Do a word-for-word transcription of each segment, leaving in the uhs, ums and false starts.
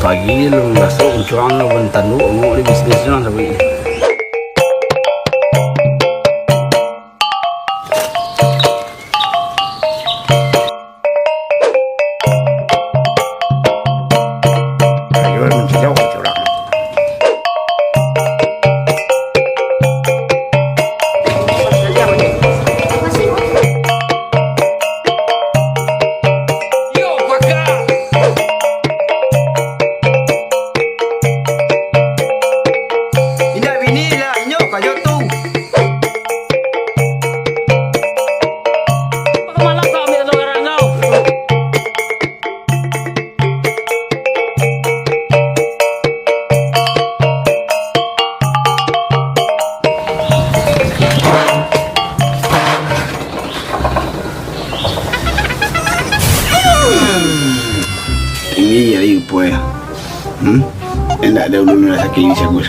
Pagi lu masuk curang lu, bantan lu, ngok di bisnis lu, tapi Ayo, mencilok, curang. Indak bini lah, inyo kajo tu. Tinggi ari rupo ya. Hmm? Indak ado ulun rasa kini sagus.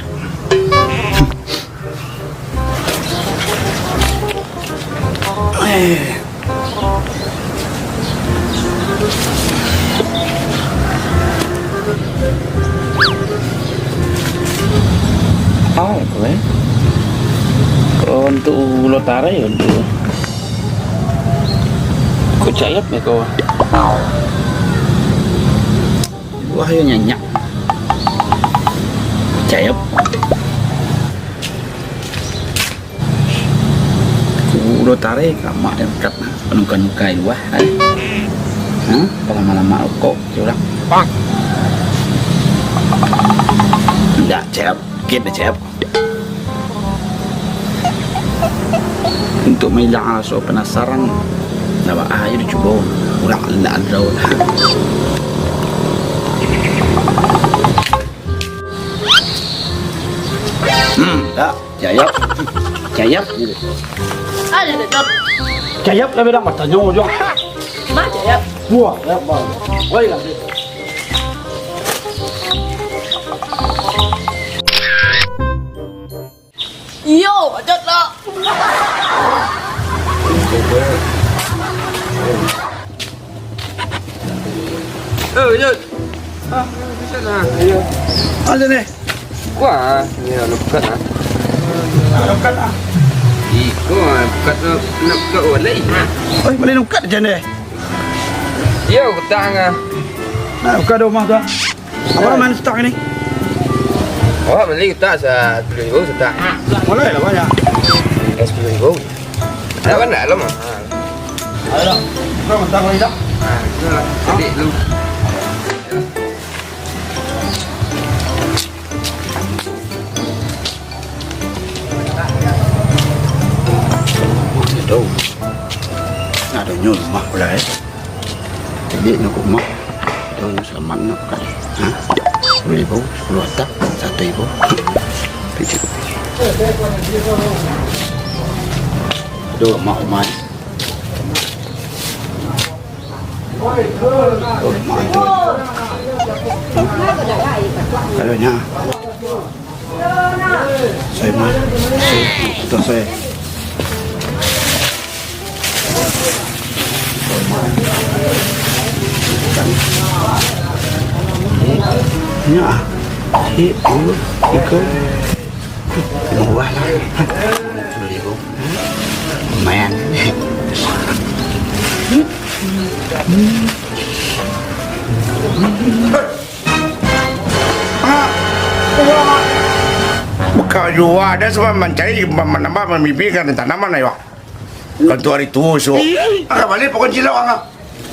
Eh. Apa itu, eh? Oh, untuk ulo tarai, untuk. Kok cayap ya, kau? Wah, yo nyanyak. Cayap. Kudo tarik, lamak yang kat nah. Panuka-nuka di luah, ai. Hah? Palama-lama rokok, curang. Indak, cep. Kit deh, cep. Untuk mailang raso panasaran, ndak ba-, ah, ayo dicubo. Urang indak ado lah. Hmm, dah. Cayap. Cayap gitu. Ada, Dok. Cayap lah bedang batanyo, Jong. Mah, cayap. Buah, cayap, Bang. Woi, lah. Iyo, bacot lah. Oh, Jun. Ah, bisa lah. Ayo. Aja nih. Wah, ni nak buka lah. Nak buka lah. Iko, ah, buka tu, nak buka walai. Oi, balik nak buka aja nih. Yo, kutang ah. Nak buka rumah tu. Apa namanya setak ini? Awak beli utak sa-, sepuluh ribu setak. Boleh lah banyak. Eh, sepuluh ribu. Ada apa ndak lo, Mang? Ayo lah. Kau mentang lagi dah. Ah, itulah. Sedih lu. Aduh. Nah, adonyo rumah pula, eh. Jadi, nak rumah. Adonyo selamat nak kan. Ha? Sepuluh ribu, sepuluh atak, satu ribu. Picik. Aduh, mak rumah. Oh, mak tu. Kalau nya. Saya mah, saya, atau saya. Nya, ah. Eh, dua, tiga. Murah lah. Sepuluh ribu. Lumayan. Buka jua, ada sebab mancari, ma-, manambah, mamibihkan tanaman, ayo. Kan tu hari tu, so. Agak balik pokok cilok, angah.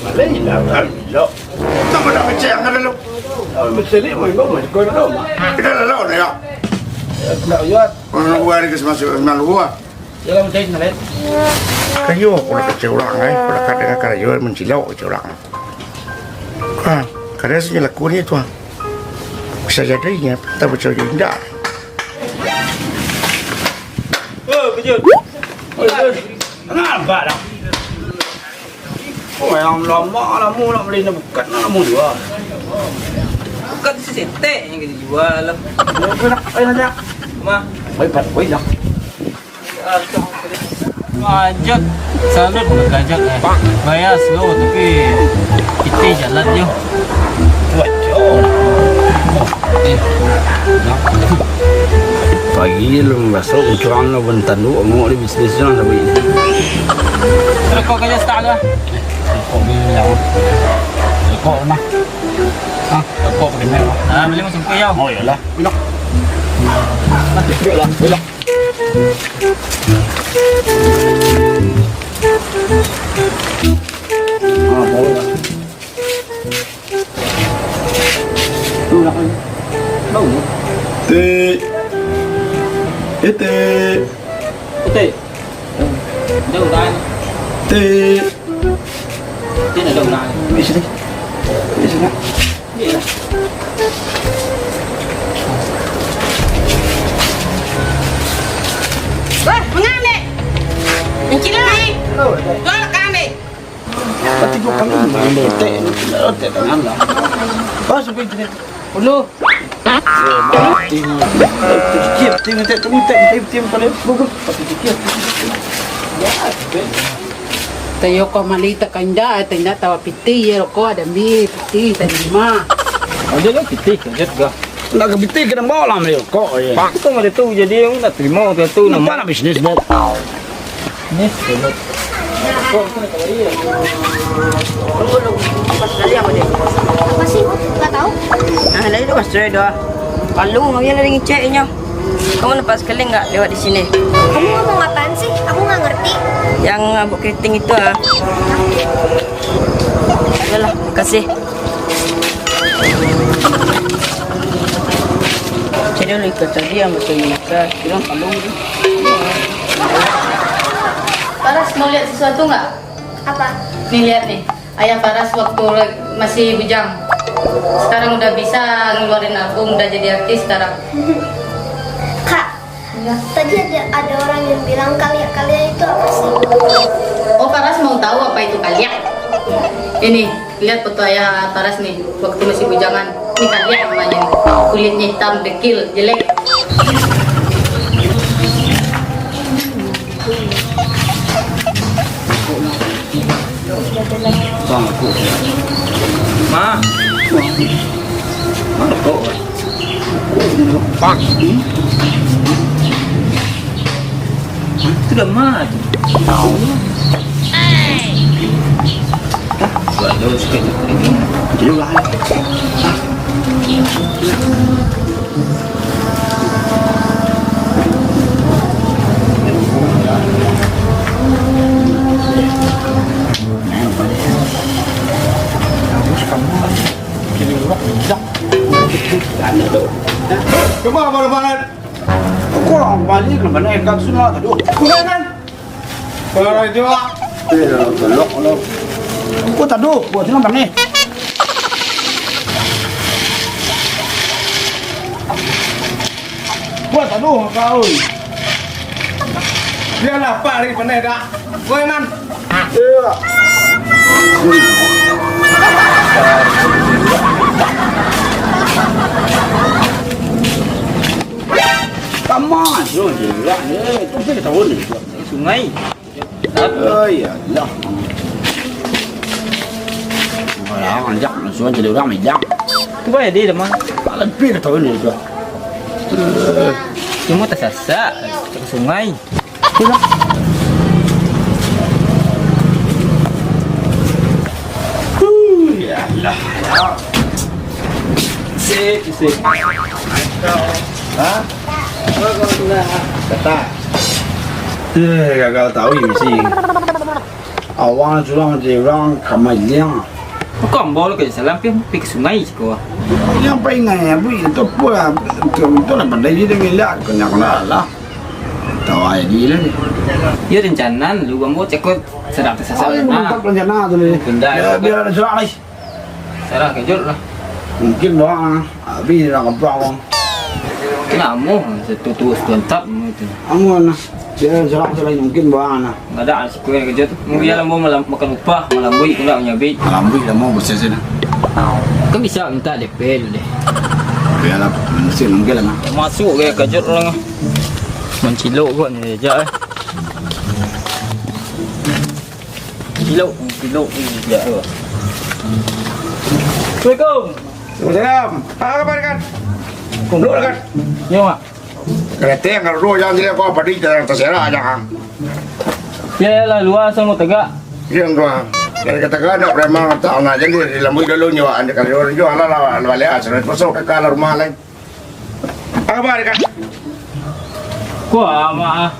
Balik, lah, balik, cilok. Tambah dah kecil, angah, lalu. Oh, mesti ni, main bawah, main kau, main bawah. Kita lalu, ya. Ya, kena lihat. Orang luar ni kasi masuk, orang luar. Yalah, mancari, nak lihat. Kayo, aku nak kecil orang, eh. Aku nak kata dengan karayo, mancilok kecil orang. Ah, kada saja laku ni tu, ah. Bisa jadi, ya, tak percaya indak. Oh, kejut. Oi, oi. Nampak dah. Oh, yang lama, lama nak beli ni bukan, nak lama juga. Bukan si setek yang kita jual lah. Oi, nak, oi, nak. Mah. Oi, pat, oi, nak. Ajak, salut Bang Ajak, eh. Bayar slow, tapi kita jalan je. Wajar. Pagi lu masuk, curang lu, bantandu, ngok di bisnis tu lah, tapi. Rokok aja start lah. Rokok ni yang. Rokok mah. Ah, rokok pakai meh. Ah, beli masuk ke yau. Oh, iyalah. Minum. Duduk lah, duduk lah. Ah, baru lah. Tik. Eh, Tik. Tik. Jauh dah. Tik. Dia nak jauh dah. Di sini. Di sini. Iya. Wah, mangambek. Mencilai. Jual kami. Tapi gua kami mangambek. Tek, tek tangan lah. Wah, sampai sini. Ulu. Tayo ko mali tak kandak, tak indak tawa pitih, ya, rokok ada ambil pitih tadi mah. Ada lah pitih, lanjut gah. Nak ka pitih, kena bawa lah ambil rokok, ya. Itu mah tu, jadi yang nak terima, tu, tu, nama. Nak bisnis, Bob. Apa sih? Nggak tahu. Nah, dari itu Mas Troy doh. Kalung, dia lagi ngeceknya. Kamu nampak sekali nggak lewat di sini? Kamu ngomong apaan sih? Aku nggak ngerti. Yang abuk keriting itu, ah. Yalah, makasih. Jadi, oleh kata dia, macam ni, kita bilang kalung tu. Paras, mau lihat sesuatu nggak? Apa? Nih, lihat nih. Ayah Paras waktu masih bujang. Sekarang udah bisa ngeluarin album, udah jadi artis sekarang. Kak, tadi ada, ada orang yang bilang kaliak-kaliak itu apa sih? Oh, Paras mau tahu apa itu kaliak? Ini, lihat foto ayah Paras nih, waktu masih bujangan. Ini kaliak namanya nih. Kulitnya hitam, dekil, jelek. Bang, aku. Ma. Ma, kok? Bang. Hmm? Hah? Itu dah ma tu. Hah? Buat daun sekali. Jadi, ulah. Cuma baru banget. Kok orang balik ke mana? Kan sunat tu. Bukan kan? Kalau itu, Pak. Eh, gelok, gelok. Kok tak ada? Buat sini, Bang, ni. Kok tak ada, kau? Biarlah, Pak, hari pandai dah. Kau, Iman. Iya. Tamat, bro, jelak ni. Itu kita tahu ni. Sungai. Oh, iyalah. Orang ajak langsung jadi orang megang. Tu bah jadi dah mah. Lebih dah tahu ni tu. Cuma tersasak ke sungai. Huh, iyalah. Sik, sik. Ha? Kata. Eh, gagal tahu misi. Awang surang jadi orang kamai liang. Kok ambo lo ka salam pi, pi ka sungai siko. Yang paling ngai abu itu pula. Itu, itu lah pandai dia ngelak, kena kena lah. Tahu aja dia lah ni. Ya rencana lu ambo cekot sedang tersasar. Oh, yang mantap rencana tu ni. Benda ya, itu biar ada surang lah. Salah kejut lah. Mungkin doang ah. Habis dah kepala orang. Kenamo setutu setuntap itu. Amun lah. Dia salah salah mungkin doang lah. Nggak ada sikoi yang kejut. Mungkin lah mau malam makan upah, malam bui pula punya bui. Malam bui lah mau bersih sini. Kan bisa minta D P dulu deh. Biarlah, mesti mungkin lah. Masuk ke kejut orang. Mencilok kok ni aja eh. Cilok, cilok ni dia tu. Assalamualaikum. Waalaikumsalam. Apa khabar, kan? Duduk lah, Kat. Yo, Mak. Kereteng kalau dua jangan tidak kau padi jangan terserah jangan. Ya, ya lah, luar sama tegak. Diam tu ah. Dari kata kada preman tak nak jadi di lambu dulu nyawa anda kali orang jual lah lah balik ah, sudah kosong kakak lah rumah lain. Apa kabar, Kat? Kuah, Mak, ah.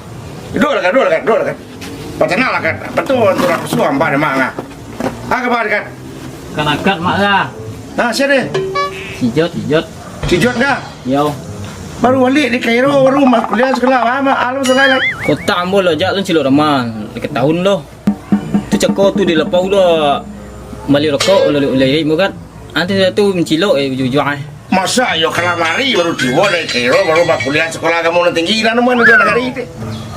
Duduk lah, Kat, duduk lah, Kat, duduk lah, Kat. Patanang lah, Kat. Apa tu orang suruh ambar, Mak, ah? Apa kabar, Kat? Kanakan, Mak, ah. Nah, siapa dia? Si Jot, si Jot. Si Jot kah? Yo. Baru balik di Kairo, baru ma-, kuliah sekolah, apa, Mak? Alam salah, Kat. Kota ambo lo, jak lo cilok ramah. Dekat tahun lo. Tu cako tu di lapau lo. Bali rokok, ulai-ulai, Kat. Nanti tu mancilok, eh, ujuak-ujuak, eh. Masa iyo kalamari baru tibo dari Kairo, baru bakuliah sekolah agamo nan tinggi, lah namo nan duo nagari tu.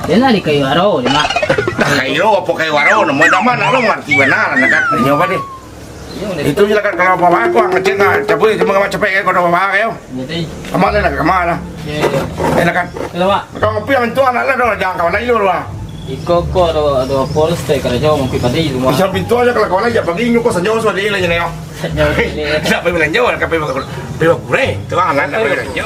Yo lah di Kairo Aro, di Mak. Dah Kairo apo Kairo Aro, namo dah mana lo ngarti bana, nak kat, inyo apa deh? Yo, udah. Itu je lah kat, kalau apa-apa, aku ngecek nak cabut, cuma ngecek capek, eh, kalau apa-apa, yo. Jadi. Kamar lah, kamar lah. Yo, yo. Eh, lah kat. Kalau, Mak. Kau ngopi yang tu anak lah, dah, jangan kawan lain dulu lah. Iko ko ado, ado polos teh karajo mangkui padi di rumah. Bisa pintu aja kalau kawan aja pagi nyuko sajo sudah dia lah jadi. Sajo dia. Tidak pergi belanja, kan pergi bakure. Pergi bakure. Tu kan anak pergi belanja.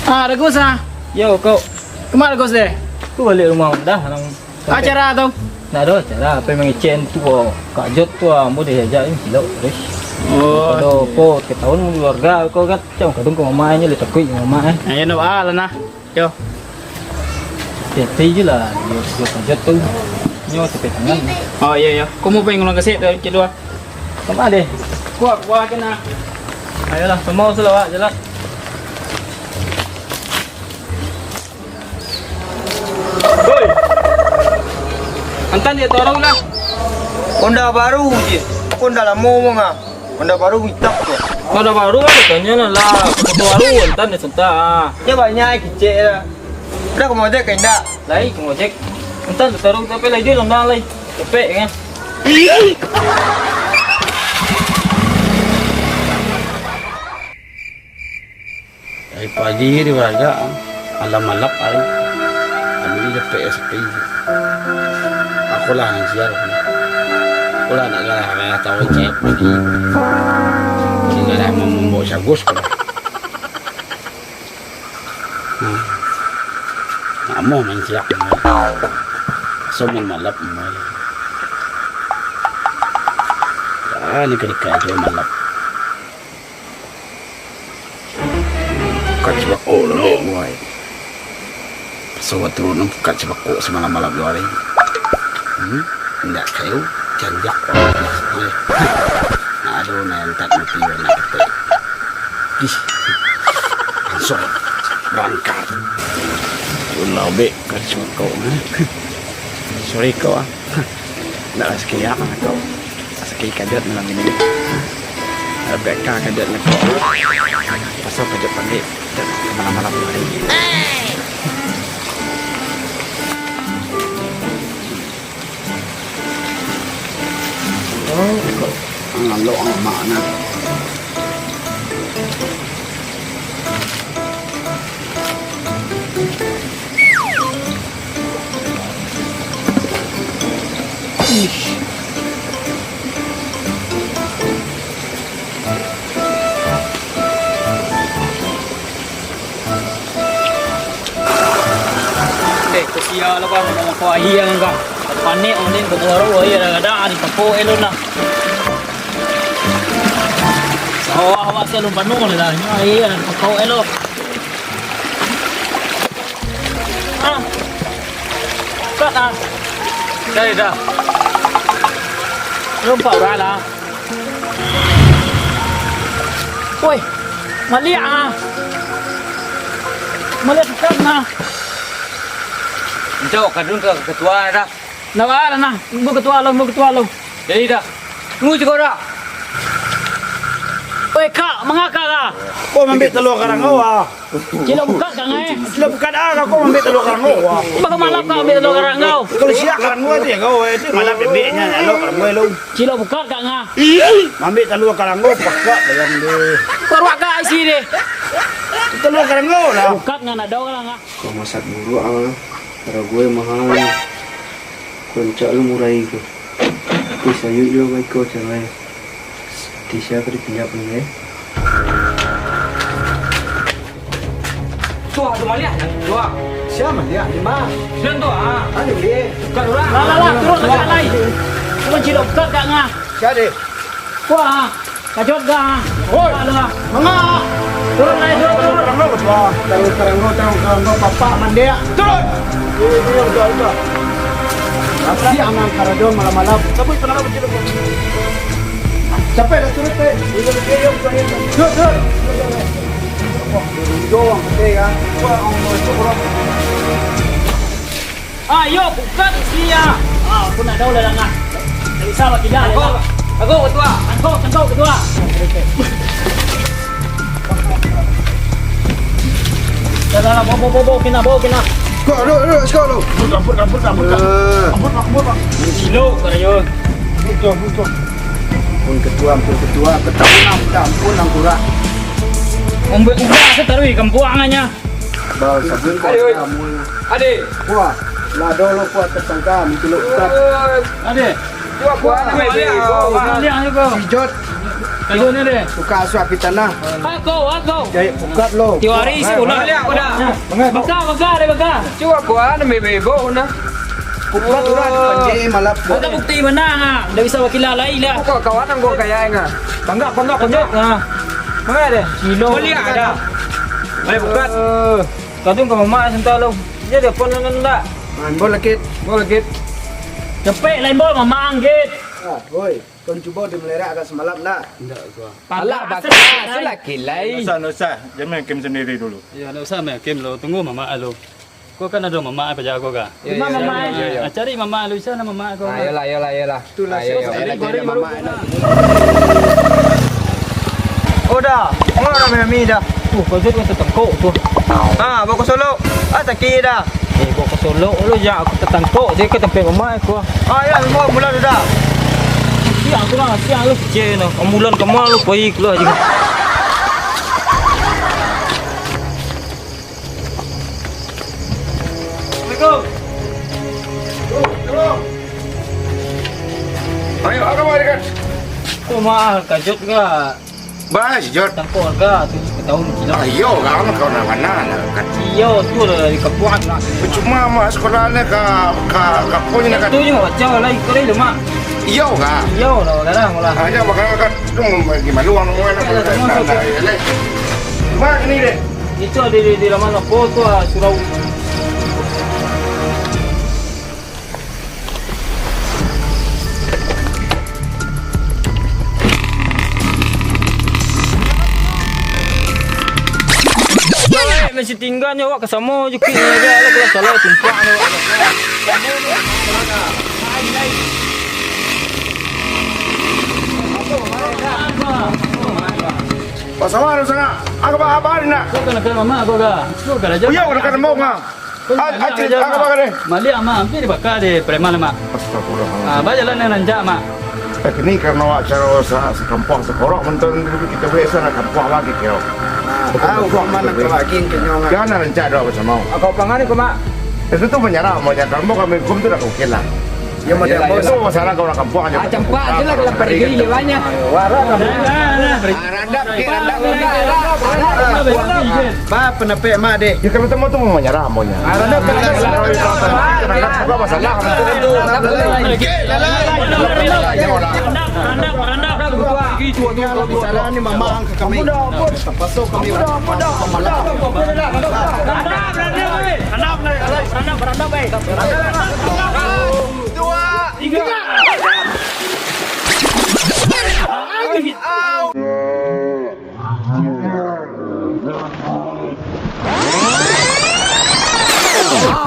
Ah, Ragus ah. Yo, kau. Kemana Gus deh? Aku balik rumah dah, nang. Acara tu? Ndak ado acara, apa memang icen tu, oh. Kak Jot tu, ah, ambo diajak ni cilok terus. Oh. Ado po, ketahuan keluarga kau kan, macam kadung ke mama aja, le takut mama, eh. Ayo, nak ah, lah nah. Yo. Tete je lah, yo, yo Kak Jot tu. Nyo sampai tangan. Oh, iyo, iyo. Kau mau pengen ulang kasih tu, cik dua. Sama deh. Kuat, kuat kena. Ayolah, semua sudah, Wak, jalan. Hoi! Antan dia taruh lah. Honda baru je. Honda lama mah. Honda baru hitam tu. Honda baru lah, tanya lah lah. Honda baru, antan dia sentak. Dia banyak kicik lah. Udah ke Mojek ke indak? Lai ke Mojek. Antan tu taruh kita pergi lagi Honda lai. Cepek kan. Dari pagi di baraja, malam malap hari. Kami dapek sepi. Aku lah yang sial. Aku lah nak galah-galah tahu cek pagi. Tinggal lah mau membawa sagus pun. Hmm. Nak mau main siap. Somen malap mai. Ah, ni kedekat je malap. Bukan sebab oh, lembek buai. Pasal waktu nan bukan sebab kok semalam-malam dua hari. Hmm? Indak kayu, janjak. Nah, aduh, nah, entak mati, nah, kata. Ih, langsung berangkat. Lembek bukan sebab kok, eh. Sorry, kok, ah. Ndak lah sakik ah, kau. Sakik Kajot malam ini. Rebecca Kajot ngekok. Pasal Kajot panggil. Kajot malam-malam hari. Oh, kok ngalok amat nah. Ih. Eh, kasian lah, Bang, mau kau aia kan, Bang. Panik, mending ke baru aia dah ada di tepuk elok lah. Sawah awak siap lum panuh ni lah. Ini aia dah di tepuk elok. Ah. Kat ah. Dah, dah. Lompat urang lah. Woi, maliak ah. Maliak tukang ah. Encok, kadun ka ketua dah. Ndak baa lah nah. Nunggu ketua lo, nunggu ketua lo. Jadi dah. Nunggu ciko dah. Woi, Kak, manga Kak ah? Kau maambiak talua karang kau ah. Cilok bukat Kak ngai. Cilok bukat ah, kau maambiak talua karang kau ah. Bagaimana Kak ambil talua karang kau? Kalau siak karang kau tu ya kau, eh, tu malam bebeknya, talua karang kau lo. Cilok bukat Kak nga. Maambiak talua karang kau, pakak bayang deh. Paruak Kak isi deh. Talua karang kau lah. Bukat nga, ndak ado karang nga. Kau masak buruak ah. Karago mahal. Koncak lu murai ko. Tapi sayuik juo baiko carai. Tisha ka dipinjak pun, eh. Wah, ado maliah tu, ah. Sia maliah, di ma? Sinan tu, ah. Anu, di. Bukan urang. Lah, lah, lah, turun, turun, lai. Turun, cilok bukan, Kak, ngah. Sia, deh? Wah, kajut, Kak. Woi. Lah, lah. Manga. Turun, lai, turun, turun. Tarang, tarang, tarang, tarang, papak mandiak. Turun. Eh, ini yang udah, udah. Tapi anak karajo malam-malam. Tapi kenapa cilok? Capek dah, turun, teh. Turun, turun. Wah, jorong, teh, kan. Wah, orang itu orang. Ayo, buka isi ya. Ah, aku nak tahu lah, Lang, ah. Tak bisa, Pak, tidak, Tangkok, Lang. Tangkok, Ketua. Tangkok, tangkok, Ketua. Dah, dah, dah, bawa, bawa, bawa, bawa, kena, bawa, kena. Kau, duduk, duduk, sekolah dulu. Ampun, ampun, ampun, ampun, ampun. Eh. Ampun, Pak, ampun, Pak. Silo, kau, Rayul. Ampun, Ketua, ampun, Ketua. Ampun, Ketua. Ketahuan, minta ampun, Angkura. Ombak ubah, saya taruh di kampuang aja. Bang, sabun kau Adik, oi. Kamu. Adik. Wah, lah dolo kuat tersangka, mungkin lo kuat. Adik. Cuba kuat, Wah, Adik. Baliak, Baliak, Baliak, Baliak. Si Jod. Kayu ni, Dek. Buka asuak kita nah. Aku, aku. Jahit bukat lo. Tiwari si Wah, ulah. Baliak, udah. Mangai, Bang. Baka, baka, Dek, baka. Cuba kuat, Adik, bebo, nah. Bukat urat, Oh. Panji, malah. Ada bukti menang, ah. Ndak bisa bakilah lai lah. Kok kawan anggo kaya, ah. Bangga, bangga, bangga. Ah. Mangai, Dek. Gilo. Baliak, ada. Baliak bukat. Eh. Kadung ka mamak santa lo. Jadi apa nan ndak? Main bola, Kit. Bola, Kit. Capek lain bola, mamak, Kit. Ah, woi. Kon cubo dimelerak ka samalam, ndak? Ndak, gua. Alah, Pangkas bakas, laki lai. Ndak usah, ndak usah. Jan main game sandiri dulu. Iyo, ndak usah main game lo. Tunggu mamak lo. Ko kan ado mamak paja ko ka. Yo, Di ma yo, mamak? yo, yo, yo. Ah, cari mamak lo, di sana mamak ko. Ah, iyolah, iyolah, iyolah. Itulah Ah, iyo, iyo. Sandiri Elah, goreng elah, baru mamak, pulang. elah. Oh, dah. Manga urang Miami dah? Uh, kau jadi tatangkok tu. Ah, bawa ka Solok. Ah, sakik dah. Eh, bawa ka Solok lu, jak aku tatangkok je ka tampek mamak aku. Ah, ya, bawa ambulan dah. Siang tu lah, siang lu. Cek nah, ambulan ka ma lu pai keluar je. Assalamualaikum. Ayo, apa kabar, Ikan? Oh, maaf, kajut ka? Bah, si Jot. Tangkok harga tu, ka tahu kilo. Ah, iyo, urang kau nak mana nak kan? Iyo, tu lah di kapuan lah. Cuma mak sekolah ni ka, ka, ka pun ni kan? Tu je mak baca lah, ikut dia mak. Iyo ka? Iyo lah, kadang lah. Aja bakal kat tu bagi malu orang orang nak. Mak ni deh. Itu ada di, di laman apa tu, ah, surau. Masih tinggal ni awak ka samo je, Kik. Ni aja lah, kalau salah tumpak ni awak. Pasal mana sangat? Apa, apa ni nak? Kau kena kena mamak kau ga? Kau kena Oh, iya, kena kena mau ngah. Ah, ah, cik, ah, apa kata? Maliah, Mak. Hampir dibakar dek preman, Mak. Astagfirullahaladzim. Ah, bajalan nan rancak, Mak. Eh, kini karena awak cara sa-, sakampuang sakorok, mentang kita boleh sana kampuang lagi, kira. Ah, hukuman nak lagi kenyongan. Jangan rancak doa bersama. Ah, kau pangan ni, kau, Mak. Itu tu menyerah, mau nyerah. Kalau mau kami hukum tu dah oke lah. Ya, macam Yelah, bos. Itu masalah kau orang kampuang aja. Ah, campak je lah kalau pergi dia banyak. Warak kamu. Ah, radap, radap, radap, radap. Ba, penepek mak deh. Ya, kalau temu tu mau menyerah maunya. Ah, radap, radap, radap. Bukan masalah. Salah ni mamang ke kami. Terpaksa kami. Dua, tiga.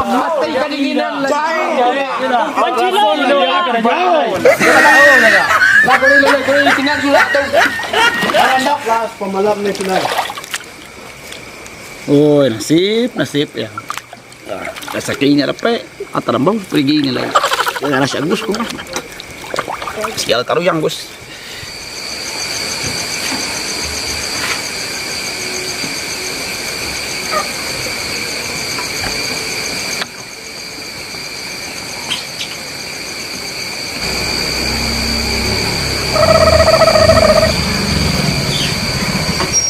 Mati kedinginan lah. Lah, kalau ini, kalau ini tinggal juga tu. Pemalam ni tinggal. Oi, nasib, nasib, ya. Ah, rasaki inyo dapek, ah, tarambau perigi inyo lai. Ya, rasa Gus ko mah. Sial taruyang, Gus.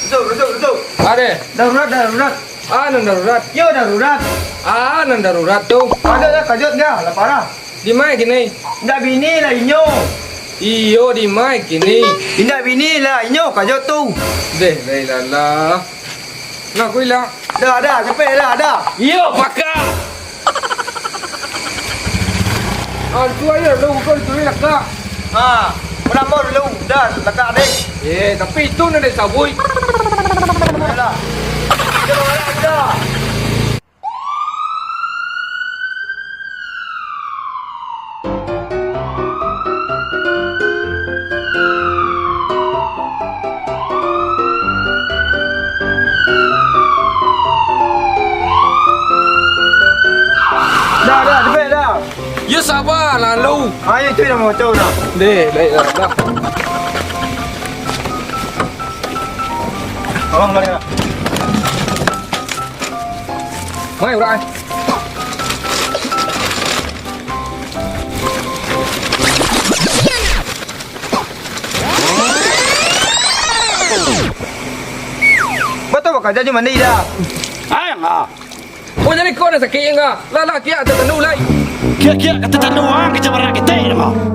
Betul, betul, betul. Ade, darurat, darurat. A nan darurat. Yo, darurat. A nan darurat tu. Kajuik dah, kajuik dah, lah parah. Di ma kini? Indak bini lah inyo. Iyo, di ma kini? Indak bini lah inyo, kajuik tu. Deh, lah, lah, lah. Nah, kuilah. Dah, dah, capek dah, dah. Iyo, pakak. Ah, tu ayo, lu ukur tu ni lakak. Ha, pulang baru dulu. Dah, lakak deh. Eh, tapi itu nan dek sabuik. Ayolah. Kita bawa lah, kita. Dah, dah, cepet dah. Yo, saba lah lu. Ayo, itu yang mau tahu dah. Deh, baiklah, dah. Abang, mari lah. Mai, urang, eh. Batua bakaja jo mandi dah. Ai, angah. Oh, jadi kau nak sakik angah? Lah, lah, kiak tatandu lai. Kiak-kiak ka tatandu ang ka cabarak ketek dah.